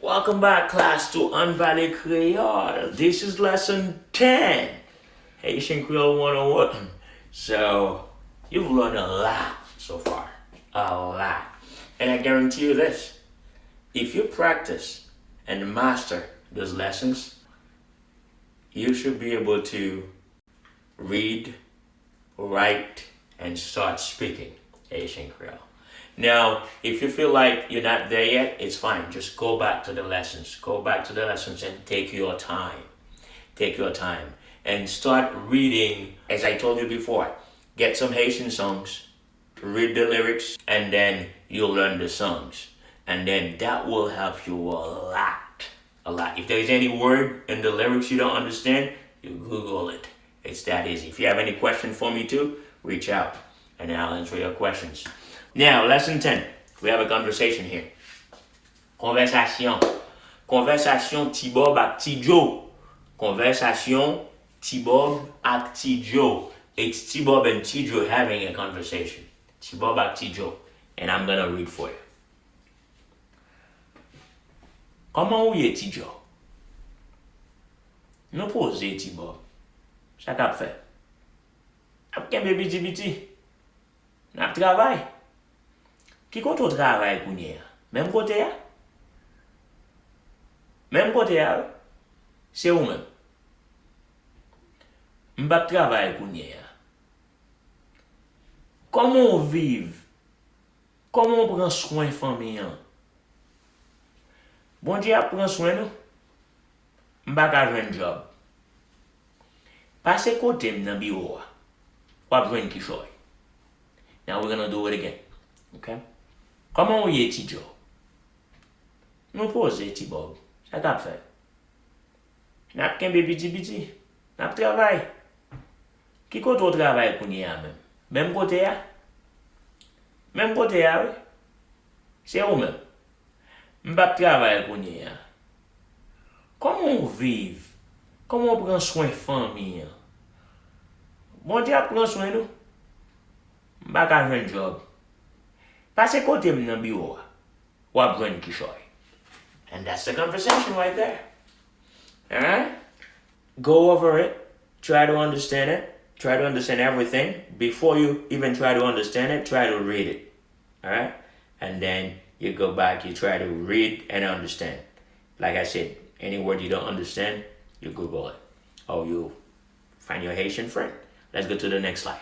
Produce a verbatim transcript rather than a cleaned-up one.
Welcome back, class, to Ann Pale Kreyòl. This is lesson ten, Haitian Creole one oh one. So, you've learned a lot so far. A lot. And I guarantee you this, if you practice and master those lessons, you should be able to read, write, and start speaking Haitian Creole. Now, if you feel like you're not there yet, it's fine. Just go back to the lessons. Go back to the lessons and take your time. Take your time. And start reading, as I told you before, get some Haitian songs, read the lyrics, and then you'll learn the songs. And then that will help you a lot. A lot. If there is any word in the lyrics you don't understand, you Google it. It's that easy. If you have any question for me too, reach out and I'll answer your questions. Now, lesson ten. We have a conversation here. Konvèsasyon. Konvèsasyon Ti Bob ak Ti Joe. Konvèsasyon Ti Bob ak Ti Joe. It's Ti Bob and Ti Joe having a conversation. Ti Bob ak Ti Joe. And I'm gonna read for you. Kòman ou ye, Ti Joe? Nou poze, Ti Bob. Sa k ap fèt? N ap kenbe piti piti. N ap travay. Ki kote w travay kounye a? Menm kote a? Menm kote a, wi. Se ou menm? M p ap travay kounye a. Kòman w viv? Kòman w pran swen fanmi an? Bondye ap pran swen nou. M pa ka jwenn djòb. Pase kote m nan biwo a. W ap jwenn kichòy. Now we're gonna do it again. Okay? Kòman w ye, Ti Joe? Nou poze, Ti Bob. Sa k ap fèt? N ap kenbe piti piti. N ap travay. Ki kote w travay kounye a menm? Menm kote a? Menm kote a, wi. Se ou menm? M p ap travay kounye a. Kòman w viv? Kòman w pran swen fanmi an? Bondye ap pran swen nou. M pa ka jwenn djòb. Pase kote m nan biwo a. W ap jwenn kichòy. And that's the conversation right there. Alright? Go over it. Try to understand it. Try to understand everything. Before you even try to understand it, try to read it. Alright? And then you go back, you try to read and understand. Like I said, any word you don't understand, you Google it. Or you find your Haitian friend. Let's go to the next slide.